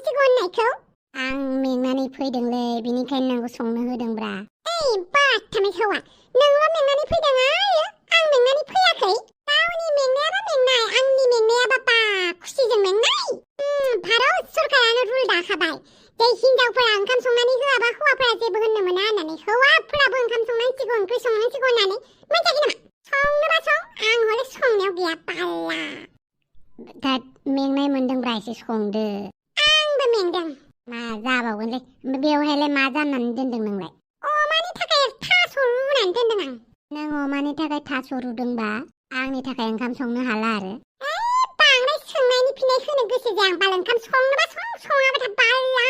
संनांसिगौ होननायखौ? आं मेंनानै फैदोंलै, बेनिखायनो नोंखौ संनो होदोंब्रा। ओइ बाथामै हौवा, नोंल' मेंनानै फैदों आरो आं मेंनानै फैयाखै। गावनि मेंनायाबा मेंनाय, आंनि मेंनायाबा बा खुसिजों मेंनाय। भारत सरकारानो रुल दाखाबाय जे हिनजावफोरा ओंखाम संनानै होआबा हौवाफोरा जेबो होननो मोना होननानै। हौवाफोराबो ओंखाम संनांसिगौ, ओंख्रि संनांसिगौ होननानै मोनथियाखै नामा? संनोबा सं, आं हले संनायाव गैया पाल्ला। दा मेंनाय मोनदोंब्रा, एसे संदो। आंबो मेंदों। मा जाबावगोनलै, बेवहायलाय मा जाननानै दोनदों नोंलाय? अमानि थाखाय थास' रुनानै दोनदों आं। नों अमानि थाखाय थास' रुदोंबा आंनि थाखाय ओंखाम संनो हाला आरो? बांद्राय सोंनायनि फिननाय होनो गोसो जाया आं। बाल ओंखाम संनोबा सं, सङाबाथा बाल्ला।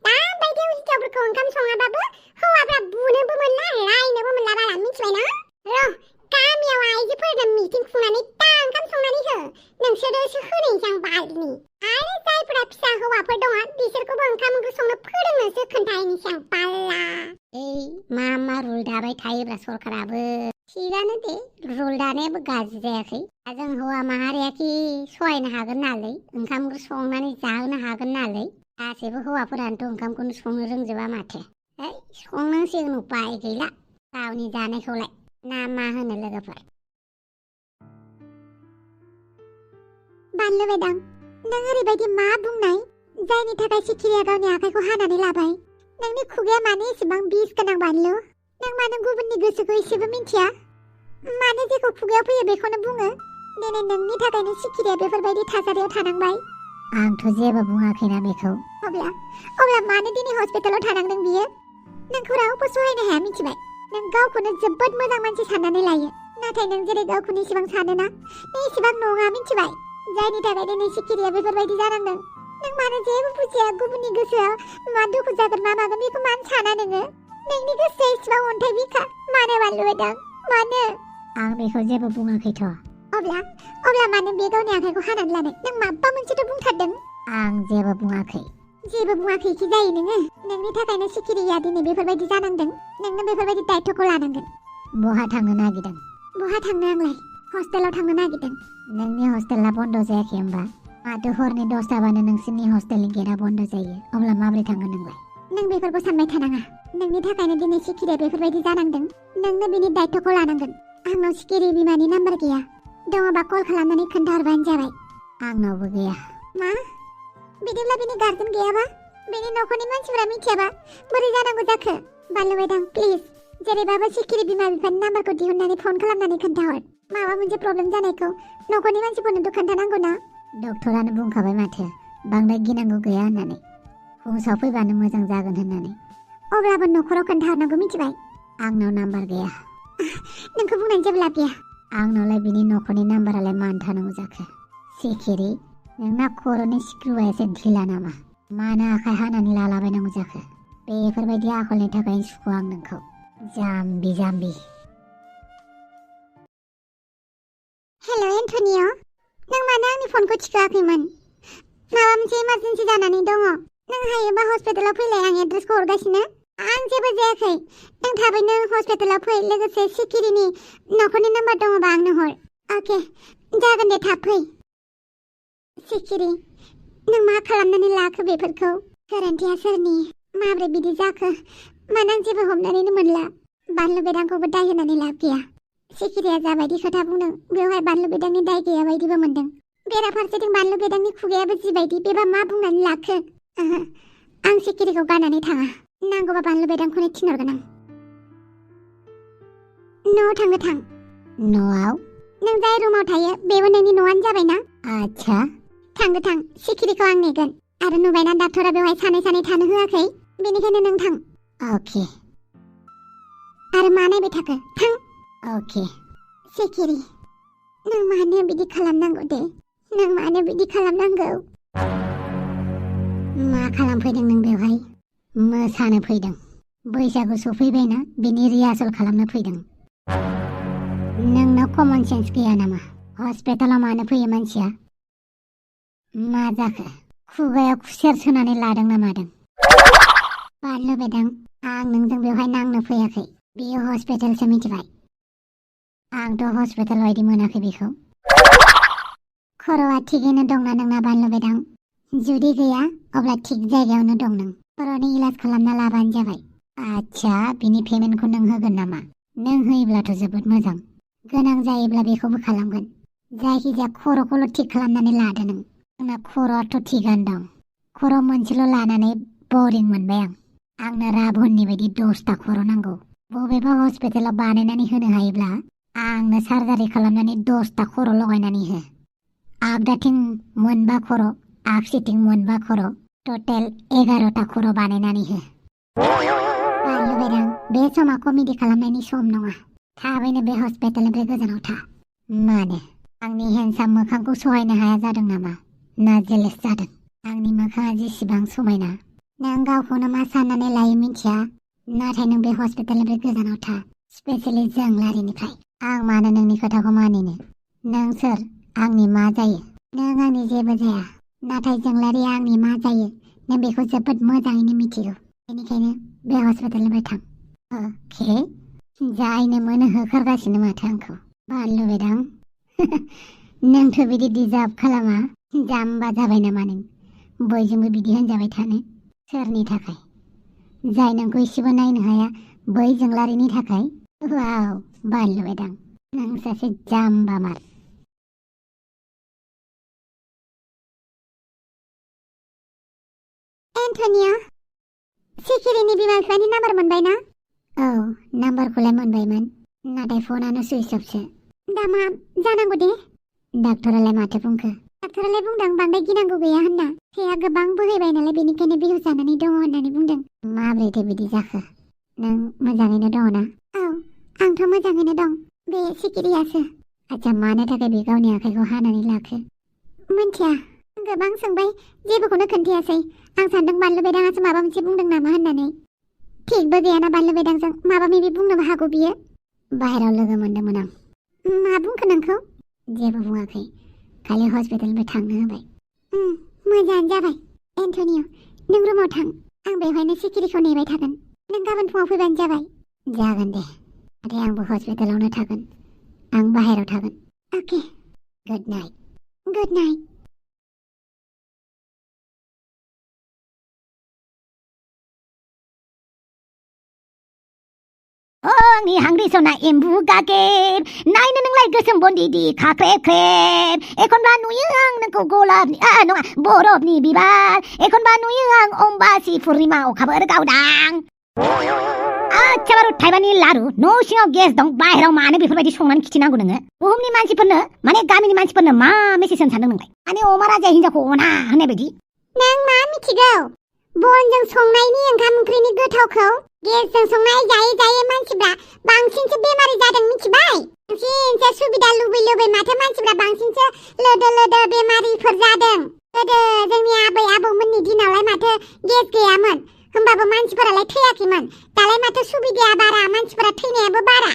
दाबायदियाव हिनजावफोरखौ ओंखाम सङाबाबो हौवाफ्रा बुनोबो मोनला, रायनोबो मोनला बाला, मिथिबायना? र' गामियाव आइजोफोरनो मिटिं खुंनानै दा ओंखाम संनानै हो। नोंसोरोसो होनोसै आं बालनि। आरो जायफोरा फिसा हौवाफोर दङ बिसोरखौबो ओंखाम ओंख्रि संनो फोरोंनोसो खोन्थाहैनोसै आं बाल्ला। मा रुल दाबाय थायोब्रा सरकाराबो। थिगानो दे, रुल दानायाबो गाज्रि जायाखै। जों हौवा माहारियाखि सहायनो हागोन नालाय, ओंखाम ओंख्रि संनानै जाहोनो हागोन नालाय। गासैबो हौवाफोरानोथ' ओंखामखौनो संनो रोंजोबा माथो। संनांसिगोन, उपाय गैला। गावनि जानायखौलाय ना मा होनो लोगोफोर? बानलु मेदाम, नों ओरैबायदि मा बुंनाय जायनि थाखाय सिखिरिया गावनि आखाइखौ हानानै लाबाय? नोंनि खुगाया मानो एसेबां बिस गोनां बानलु? नों मानो गुबुननि गोसोखौ एसेबो मिन्थिया? मानो जेखौ खुगायाव फैयो बेखौनो बुङो? दिनै नोंनि थाखायनो सिखिरिया बेफोरबायदि थासारियाव थानांबाय। आंथ' जेबो बुङाखैना बेखौ। अब्ला मानो दिनै हस्पिटालाव थानांदों बियो? नोंखौ रावबो सहायनो हाया, मिथिबाय? नों गावखौनो जोबोद मोजां मानसि साननानै लायो, नाथाय नों जेरै गावखौनो एसेबां सानोना, एसेबां नङा, मिथिबाय? जायनि थाखाय दिनै सिखिरिया बेफोरबायदि जानांदों। नों मानो जेबो बुजिया? गुबुननि गोसोआव मा दुखु जागोन मा मागोन बेखौ मानो साना नोङो? नोंनि गोसोआ एसेबां अन्थाइ बिखा। मानो बानलु मेदाम, मानो? आं बेखौ जेबो बुङाखैथ'। अब्ला मानो बे गावनि आखाइखौ हानानै लानाय? नों माबा मोनसेथ' बुंथारदों। आं जेबो बुङाखै। जेबो बुङाखैखि जायो नोङो? नोंनि थाखायनो सिखिरिया दिनै बेफोरबायदि जानांदों। नोंनो बेफोरबायदि दायित्वखौ लानांगोन। बहा थांनो नागिरदों? बहा थांनो आंलाय? हस्टेलाव थांनो नागिरदों। नोंनि हस्टेला बन्द जायाखै होमबा? माथो हरनि 10टाबानो नोंसोरनि हस्टेलनि गेटआ बन्द जायो। अब्ला माबोरै थांगोन नोंलाय? नों बेफोरखौ सानबाय थानाङा। नोंनि थाखायनो दिनै सिखिरिया बेफोरबायदि जानांदों। नोंनो बिनि दायित्वखौ लानांगोन। आंनाव सिखिरि बिमानि नाम्बार गैया। दङबा कल खालामनानै खोन्थाहरबानो जाबाय। आंनावबो गैया। मा? बिदिब्ला बिनि गार्जेन गैयाबा? बिनि नखरनि मानसिफोरा मिथियाबा बोरै जानांगौ जाखो? बानलु मेदाम, प्लिज जेरैबाबो सिखिरि बिमा बिफानि नाम्बारखौ दिहुननानै फन खालामनानै खोन्थाहर। माबा मोनसे प्रब्लेम जानायखौ नखरनि मानसिफोरनोथ' खोन्थानांगौ ना? डक्टरानो बुंखाबाय माथो, बांद्राय गिनांगौ गैया होननानै। हुसाव फैबानो मोजां जागोन होननानै। अब्लाबो नखराव खोन्थाहरनांगौ, मिथिबाय? आंनाव नाम्बार गैया। नोंखौ बुंनानै जेबो लाब गैया। आंनावलाय बिनि नखरनि नाम्बारालाय मानो थानांगौ जाखो? सिखिरि, नोंना खर'नि सिक्रुआ एसे ढिला नामा? मानो आखाइ हानानै लालाबायनांगौ जाखो? बेफोरबायदि आखलनि थाखाय सुखुआ आं नोंखौ। जाम्बि। हेल' एन्टनिय', नों मानो आंनि फनखौ थिखोआखैमोन? माबा मोनसे इमारजेन्सि जानानै दङ। नों हायोबा हस्पिटालाव फैलाय, आं एड्रेसखौ हरगासिनो। आं जेबो जायाखै। नों थाबैनो हस्पिटालाव फै, लोगोसे सिखिरिनि नखरनि नाम्बार दङबा आंनो हर। अके, जागोन दे, थाब फै। सिखिरि, नों मा खालामनानै लाखो बेफोरखौ? गोरोन्थिया सोरनि? माब्रै बिदि जाखो? मानो आं जेबो हमनानैनो मोनला? बानलु बेदांखौबो दाय होनानै लाब गैया। सिखिरिया जाबायदि खोथा बुंदों बेवहाय बानलु बेदांनि दाय गैया बायदिबो मोनदों। बेराफारसेथिं बानलु बेदांनि खुगायाबो जिबायदि, बेबा मा बुंनानै लाखो? आं सिखिरिखौ गारनानै थाङा। नांगौबा बानलु बेदांखौनो थिनहरगोन आं। न'आव थांनो थां। न'आव? नों जाय रुमाव थायो बेबो नोंनि न'आनो जाबायना। आच्छा। थां, सिखिरिखौ आं नेगोन। आरो नुबायना डाक्टरा बेवहाय सानै थानो होआखै, बेनिखायनो नों थां। अके। आरो मा नायबाय थाखो? थां। अके। सिखिरि, नों मानो बिदि खालामनांगौ दे? नों मानो बिदि खालामनांगौ? मा खालामफैदों नों बेवहाय? मोसानो फैदों। बैसागु सफैबायना, बेनि रिहार्सेल खालामनो फैदों। नोंनाव कमन सेन्स गैया नामा? हस्पिटालाव मानो फैयो मानसिया? मा जाखो? खुगायाव खुसेर सोनानै लादों ना मादों? बानलु बेदां, आं नोंजों बेवहाय नांनो फैयाखै। बेयो हस्पिटालसो, मिथिबाय? आंथ' हस्पिटाल बायदि मोनाखै बेखौ। खर'आ थिगैनो दंना नोंना बानलु बेदां? जुदि गैया अब्ला थिग जायगायावनो दं नों खर'नि इलाज खालामना लाबानो जाबाय। आच्छा बिनि पेमेन्टखौ नों होगोन नामा? नों होयोब्लाथ' जोबोद मोजां। गोनां जायोब्ला बेखौबो खालामगोन। जायखिजाया खर'खौल' थिग खालामनानै लादो नों। आंना खर'आथ' थिगानो दं। खर' मोनसेल' लानानै बरिं मोनबाय आं। आंनो राभननि बायदि 10टा खर' नांगौ। बबेबा हस्पिटालाव बानायनानै होनो हायोब्ला आंनो सार्जारि खालामनानै 10टा खर' लगायनानै हो। आगदाथिं 4 खर', आगसिथिं 4 खर', टटेल 11टा खर' बानायनानै हो। बानलु बेदां, बे समा कमेडि खालामनायनि सम नङा। थाबैनो बे हस्पिटालनिफ्राय गोजानाव था। मानो? आंनि हेन्डसाम मोखांखौ सहायनो हाया जादों नामा? ना जेलेस जादों? आंनि मोखाङा जेसेबां समायना, नों गावखौनो मा साननानै लायो मिथिया, नाथाय नों बे हस्पिटालनिफ्राय गोजानाव था, स्पेसियेलि जोंलारिनिफ्राय। आं मानो नोंनि खोथाखौ मानिनो? नों सोर? आंनि मा जायो? नों आंनि जेबो जाया, नाथाय जोंलारिया आंनि मा जायो नों बेखौ जोबोद मोजाङैनो मिथिगौ। बेनिखायनो बे हस्पिटालनिफ्राय थां। अके, जायनो मोनो होखारगासिनो माथो आंखौ। बानलु बेदां, नोंथ' बिदि डिजार्भ खालामा। जाम्बा जाबाय नामा नों? बयजोंबो बिदि होनजाबाय थानो? सोरनि थाखाय? जाय नोंखौ एसेबो नायनो हाया बै जोंलारिनि थाखाय? वाव, बानलु बेदां, नों सासे जाम्बा मार। एन्टनिया, सिखिरिनि बिमा बिफानि नाम्बार मोनबाय ना? औ, नाम्बारखौलाय मोनबायमोन, नाथाय फनानो सुइच अफसो। दा मा जानांगौ दे? डाक्टरालाय माथो बुंखो? डाक्टरालाय बुंदों बांद्राय गिनांगौ गैया होनना। थैया गोबां बोहैबाय नालाय बेनिखायनो बेहुस जानानै दङ होननानै बुंदों। माब्रैथो बिदि जाखो? नों मोजाङैनो दङ ना? औ, आंथ' मोजाङैनो दं। बे सिखिरियासो। आच्छा, मानो थाखाय बे गावनि आखाइखौ हानानै लाखो? मिन्थिया, गोबां सोंबाय, जेबोखौनो खोन्थायासै। आं सानदों बानलु बेदाङासो माबा मोनसे बुंदों नामा होननानै। थिगबो गैयाना बानलु बेदांजों, माबा माबि बुंनोबो हागौ बियो। बाहेराव लोगो मोनदोंमोन आं। मा बुंखो नोंखौ? जेबो बुङाखै, खालि हस्पिटालनिफ्राय थांनो होबाय। मोजाङानो जाबाय। एन्टनिय, नों रुमाव थां, आं बेवहायनो सिखिरिखौ नेबाय थागोन। नों गाबोन फुङाव फैबानो जाबाय। जागोन दे, नाथाय आंबो हस्पिटालावनो थागोन। आं बाहेराव थागोन। अके, गुड नाइट। Good night. आंनि हांग्रि सना एम्बु गागेब, नायनो नोंलाय गोसोम बन्दिदि खाख्रेब ख्रेब। एखनबा नुयो आं नोंखौ गलाबनि नङा बरफनि बिबार, एखनबा नुयो आं अम्बासि पुर्निमा अखाफोर गावदां। आच्छा बारु थाइबानि लारु, न' सिङाव गेस दं, बाहेराव मानो बेफोरबायदि संनानै खिथिनांगौ नोङो? बुहुमनि मानसिफोरनो माने गामिनि मानसिफोरनो मा मेसेज होनो सानदों नोंलाय? माने अमा राजाया हिनजावखौ अना होननाय बायदि? नों मा मिथिगौ? बनजों संनायनि ओंखाम ओंख्रिनि गोथावखौ गेसजों संनाय जायै जायै मानसिफ्रा बांसिनसो बेमारि जादों मिथिबाय? बांसिनसो सुबिदा लुबै लुबै माथो मानसिफ्रा बांसिनसो लोदो लोदो बेमारिफोर जादों। गोदो जोंनि आबै आबौमोननि दिनावलाय माथो गेस गैयामोन, होमबाबो मानसिफोरालाय थैयाखैमोन। दालाय माथो सुबिदाया बारा, मानसिफोरा थैनायाबो बारा।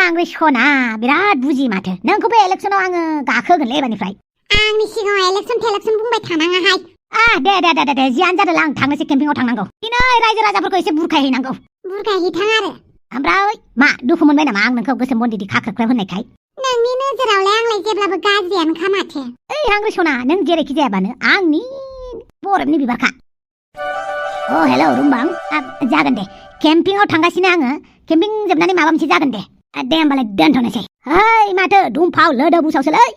हांग्रि सना बिराद बुजियो माथो। नोंखौ बे इलेक्सनाव आङो गाखोगोनलै एबारनिफ्राय। आंनि सिगाङाव इलेक्सन टेलेक्सन बुंबाय थानाङाहाय। दे जियानो जादों आं थांनोसै, केम्पिंआव थांनांगौ। दिनै रायजो राजाफोरखौ एसे बुरखायहैनांगौ। बुरखायहैथां आरो। ओमफ्राय मा दुखु मोनबाय नामा आं नोंखौ गोसोम बन्दिदि खाख्रेब होननायखाय? नोंनि नोजोरावलाय आंलाय जेब्लाबो गाज्रियानोखा माथो। हांग्रि सना, नों जेरैखि जायाबानो आंनि बरफनि बिबारखा। हेलौ रुमबां, जागोन दे, केम्पिंआव थांगासिनो आङो। केम्पिं जोबनानै माबा मोनसे जागोन दे। दे होमबालाय दोनथ'नोसै। माथो दुमफाव लोदो बुसावसोलै।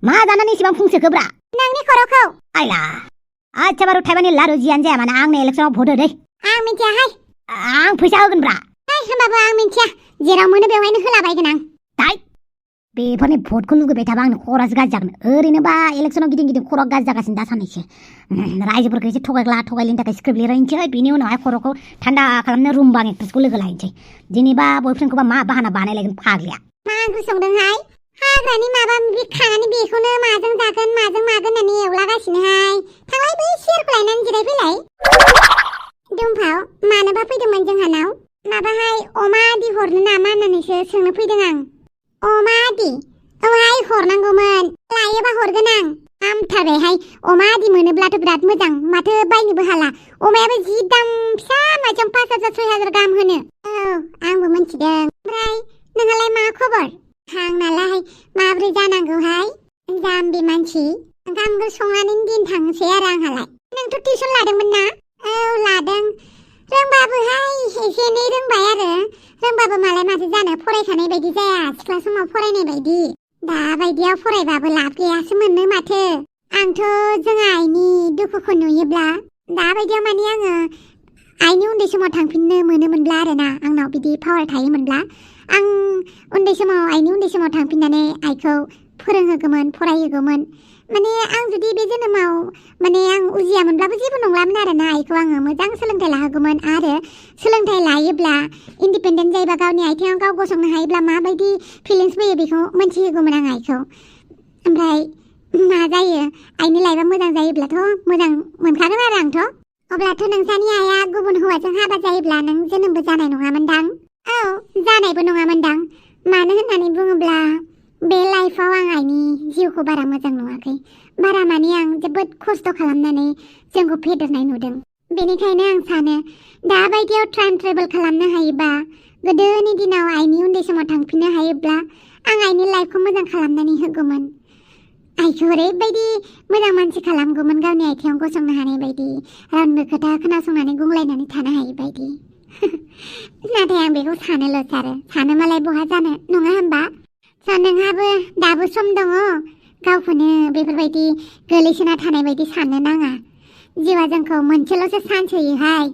मा जानानै इसेबां फुंसोखोब्रा? नोंनि खर'खौ। आइला, आच्छा बारु थाइबानि लारु, जियानो जाया मानो आंनो इलेक्सनाव भट हो दै। आं मिथियाहाय। आं फैसा होगोनब्रा। होमबाबो आं मिथिया, जेराव मोनो बेवहायनो होलाबायगोन आं। बेफोरनि भटखौ लुगैबाय थाबा आंनो खर'आसो गाज्रि जागोन। ओरैनोबा इलेक्सनाव गिदिं गिदिं खर'आ गाज्रि जागासिनो दा साननैसो। रायजोफोरखौ एसे थगायलिनि थाखाय स्क्रिप्ट लिरहैनोसै, बिनि उनावहाय खर'खौ थान्दा खालामनो रुमबां एक्ट्रेसखौ लोगो लाहैनोसै। जेनेबा बयफ्रेन्डखौबा मा बाहाना बानायलायगोन फाग्लिया। मा ओंख्रि संदोंहाय? हाग्रानि माबा माबि खानानै बेखौनो माजों जागोन माजों मागोन होननानै एवलागासिनोहाय। थांलाय बै सियारखौ लायनानै जिरायफैलाय। दुमफाव, मानोबा फैदोंमोन जोंहानाव? माबाहाय अमा आदि हरनो नामा होननानैसो सोंनो फैदों आं। अमा आदि? औहाय हरनांगौमोन, लायोबा हरगोन आं। हामथारबायहाय, अमा आदि मोनोब्लाथ' बिराद मोजां, माथो बायनोबो हाला। अमायाबो जि दाम, फिसा मासेयाव 5,000 6,000 गाहाम होनो। औ, आंबो मिथिदों। ओमफ्राय नोंहालाय मा खबर? आंनालाय माब्रै जानांगौहाय? जाम्बि मानसि, ओंखाम ओंख्रि संनानै दिन थांसै आरो आंहालाय। नोंथ' टिउसन लादोंमोन ना? औ लादों। रोंबाबोहाय एसे एनै रोंबाय आरो। रोंबाबो मालाय माथो जानो फरायखानाय बायदि जाया सिख्ला समाव फरायनाय बायदि। दा बायदियाव फरायबाबो लाब गैयासो मोनो माथो। आंथ' जोंहा आइनि दुखुखौ नुयोब्ला दा बायदियाव माने आङो आइनि उन्दै समाव थांफिननो मोनोमोनब्ला आरोना आंनाव बिदि पावार थायोमोनब्ला आं उन्दै समाव थांफिननानै आइखौ फोरोंहोगौमोन फरायहोगौमोन। माने आं जुदि बे जोनोमाव माने आं उजियामोनब्लाबो जेबो नंलामोन आरोना आइखौ आङो मोजां सोलोंथाइ लाहोगौमोन आरो सोलोंथाइ लायोब्ला इन्डिपेन्डेन्ट जायोबा गावनि आथिङाव गाव गसंनो हायोब्ला माबायदि फिलिंस फैयो बेखौ मोनथिहोगौमोन आं आइखौ। ओमफ्राय मा जायो आइनि लाइफआ मोजां जायोब्लाथ' मोजां मोनखागोन आरो आंथ'। अब्लाथ' नोंसानि आइया गुबुन हौवाजों हाबा जायोब्ला नों जोनोमबो जानाय नङामोनदां? औ जानायबो नङामोनदां। मानो होननानै बुङोब्ला बे लाइफआव आं आइनि जिउखौ बारा मोजां नुवाखै। बारा माने आं जोबोद खस्थ' खालामनानै जोंखौ फेदेरनाय नुदों। बेनिखायनो आं सानो दा बायदियाव टाइम ट्रेभेल खालामनो हायोबा गोदोनि दिनाव आइनि उन्दै समाव थांफिननो हायोब्ला आं आइनि लाइफखौ मोजां खालामनानै होगौमोन। आइखौ ओरैबायदि मोजां मानसि खालामगौमोन गावनि आथिङाव गसंनो हानाय बायदि रावनिबो खोथा खोनासंनानै गंग्लायनानै थानो हायै बायदि। नाथाय आं बेखौ सानोल'सो आरो सानो मालाय बहा जानो नङा होनबा? नोंहाबो दाबो सम दङ गावखौनो बेफोरबायदि गोलैसोना थानाय बायदि साननो नाङा। जिउआ जोंखौ मोनसेल'सो चान्स होयोहाय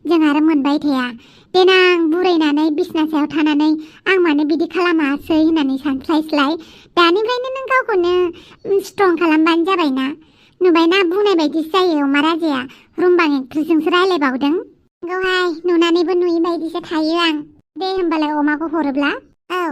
जों आरो मोनबाय थाया। देनां बुरैनानै बिसना सायाव थानानै आं मानो बिदि खालामासै होननानै सानस्लायस्लाय दानिफ्रायनो नों गावखौनो स्ट्रं खालामबानो जाबायना। नुबायना बुंनाय बायदिसो जायो अमा राजाया रुमबां एक्ट्रेसजोंसो रायलायबावदों। नंगौहाय नुनानैबो नुयै बायदिसो थायो आं। दे होमबालाय अमाखौ हरोब्ला। औ